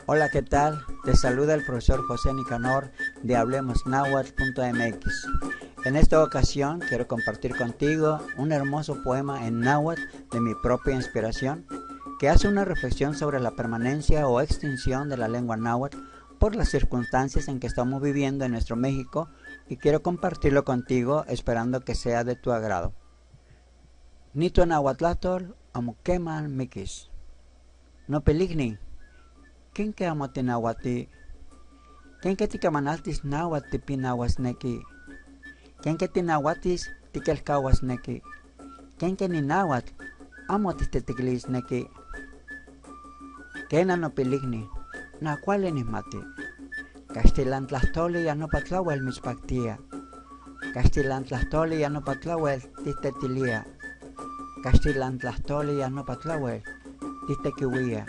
Hola, ¿qué tal? Te saluda el profesor José Nicanor de hablemosnahuatl.mx. En esta ocasión quiero compartir contigo un hermoso poema en náhuatl de mi propia inspiración que hace una reflexión sobre la permanencia o extinción de la lengua náhuatl por las circunstancias en que estamos viviendo en nuestro México, y quiero compartirlo contigo esperando que sea de tu agrado. Ni tonahuatlahtol amo queman miquis. Nopilicni, ¿Quenque amo tinahuati? ¿Quenque ticamanaltis náhuatl tipinahuasnequi? ¿Quenque tinahuatis tiquelcahuasnequi? ¿Quenque ni náhuatl amo titetequilisnequi? Quena nopilicni, na cuali nihmati. Caxtilantlahtoli ya nopa tlauel mitzpactia. Caxtilantlahtoli ya nopa tlauel tihtetilia. Caxtilantlahtoli ya nopa tlauel tihtequiuia.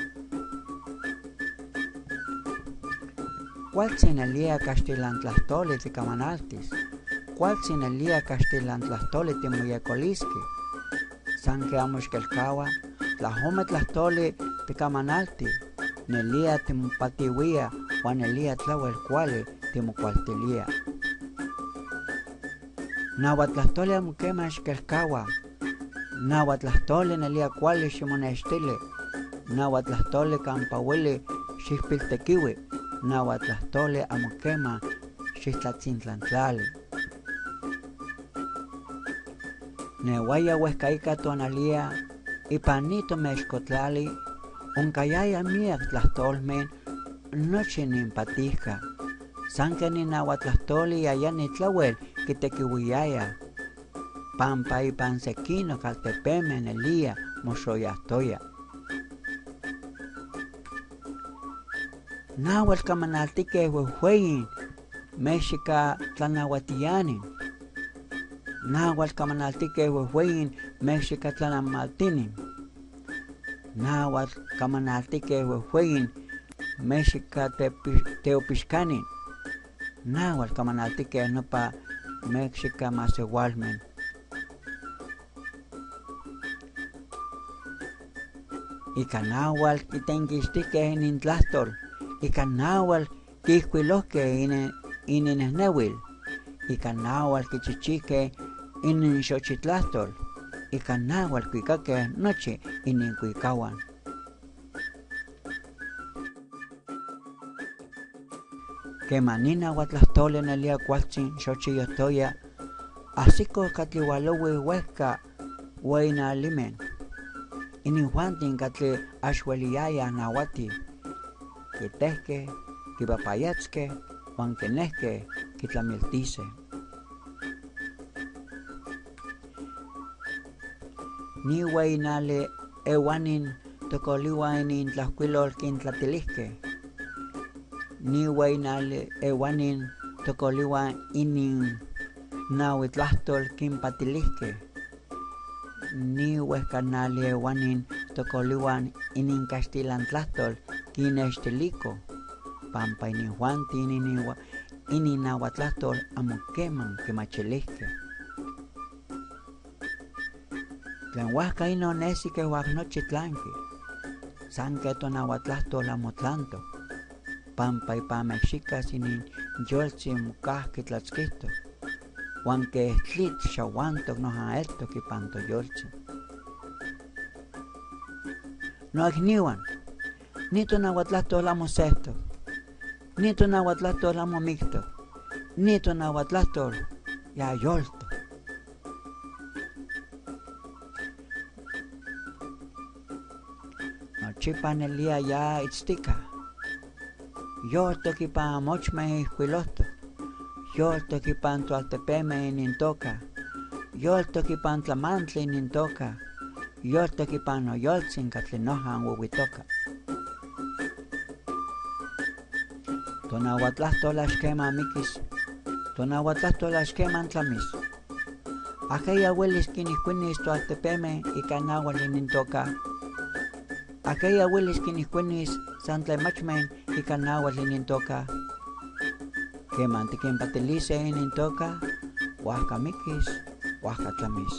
Cualtzin nelia caxtilantlahtoli ticamanaltis. Cualtzin nelia caxtilantlahtoli timoyecolisqui. San que amo ixquelcaua, tla ome tlahtoli ticamanalti, nelia timopatiuia huan nelia tlauel cuali timocualtilia. Nahuatlahtoli amo quema ixquelcaua. Nahuatlahtoli nelia cuali ximonextili. Nahuatlahtoli campa hueli xijpiltequiui. Nahuatlahtoli amo quema xijtlatzintlantlali. Nehuaya huehcaica tonalia ipan ni tomexcotlali oncayaya miac tlahtolmen nochi ninpatijca. San que ni nahuatlahtoli yaya tlauel quitequihuiyaya. Pampa ipan sequinoc altepeme nelia moxoyahtoya. Nahuatl camanaltique huehueyin mexica tlanahuatiani. Nahuatl camanaltique huehueyin mexica tlanamaltini. Nahuatl camanaltique huehueyin mexica teopixcani. Nahuatl camanaltique nopa mexica masehualmen. Ica nahuatl quitenquixtihque inintlahtol. Ica nahuatl quiijcuilohque ininejneuil. Ica nahuatl quichichihque ininxochitlahtol. Ica nahuatl cuicaque nochi inincuicahuan. Quema ni nahuatlahtoli nelia cualtzin xochiyohtoya, ahsico catli hualohui huehca hueinalimen. Ininjuantin catli axueliyaya nahuati, quitehque, quipapayatzque, huan quinehque quitlamiltise. Ni hueinali ehuanin tocolihuan inintlajcuilol quintlatilihque. Ni hueinali ehuanin tocolihuan inin nahuitlahtol quinpatilihque. Ni huehcanali ehuanin tocolihuan inincaxtilantlahtol quinextilico. Pampa ininjuantin ininnahuatlahtol amo queman quimachilihque. Tlen huajca inon nesi que huac nochi tlanqui. San que tonahuatlahtol amo tlantoc. Pampa ipan mexicas inin yoltzin mocahqui tlatzquihtoc. Huan quej tlitl xahuantoc noja eltoc ipan toyoltzin. Noicnihuan, ni tonahuatlahtol amo sehtoc. Ni tonahuatlahtol amo mictoc. Ni tonahuatlahtol ya yoltoc. Nochipa nelia ya itztica. Yoltoc ipan amochmeh ijcuilohtoc. Yoltoc ipan toaltepeme inintoca. Yoltoc ipan tlamantli inintoca. Yoltoc ipan noyoltzin catli nojan huihuitoca. Tonahuatlahtol ax queman miquis. Tonahuatlahtol ax queman tlamis. Ajqueya huelis quinijcuinis toaltepeme ica náhuatl inintoca. Ajqueya huelis quinijcuinis san tlen machmen ica náhuatl inintoca. Queman tiquinpatilise inintoca, huajca miquis, huajca tlamis.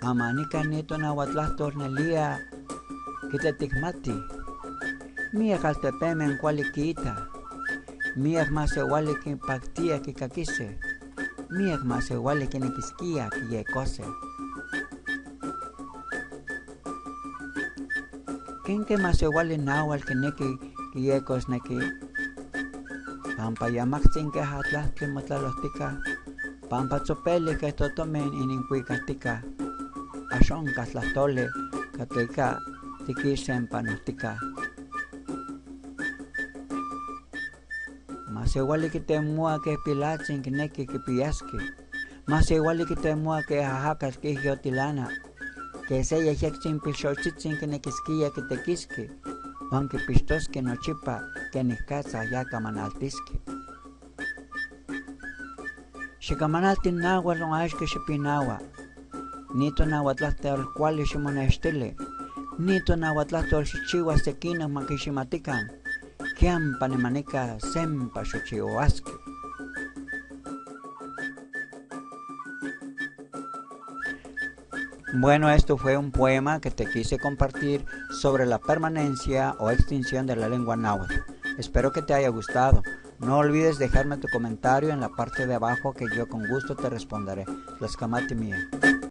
Ama nican ni tonahuatlahtol nelia Kitletikmati. Miyac altepeme kuali kiita. Miyac masewali kinpaktia kikakise. Miyac masewali kinekiskia kiyekose. Kenque masewali náhuatl kineki kiyekosneki? Pampa yamactzin queja tlahtli motlalohtica, pampa tzopeli quej totomen inincuicahtica, ax onca tlahtoli catli ica tiquixempanojtica. Masewali kitemoa quej pilatzin kineki quipiyaski. Masewali kitemoa quej ajacatl quijyotilana, que se yejyectzin pilxochitzin kinekisquia kitequisqui, huan quipixtosque nochipa quenicatza ya camanaltisque. Xicamanalti náhuatl huan axqui xipinaua. Ni tonahuatlahtol cuali ximonextili. Ni tonahuatlahtol xijchiua sequinoc ma quiximatican. Quiampa nimanica sempa xochihuasqui. Bueno, esto fue un poema que te quise compartir sobre la permanencia o extinción de la lengua náhuatl. Espero que te haya gustado. No olvides dejarme tu comentario en la parte de abajo que yo con gusto te responderé. Tlaxcamati mía.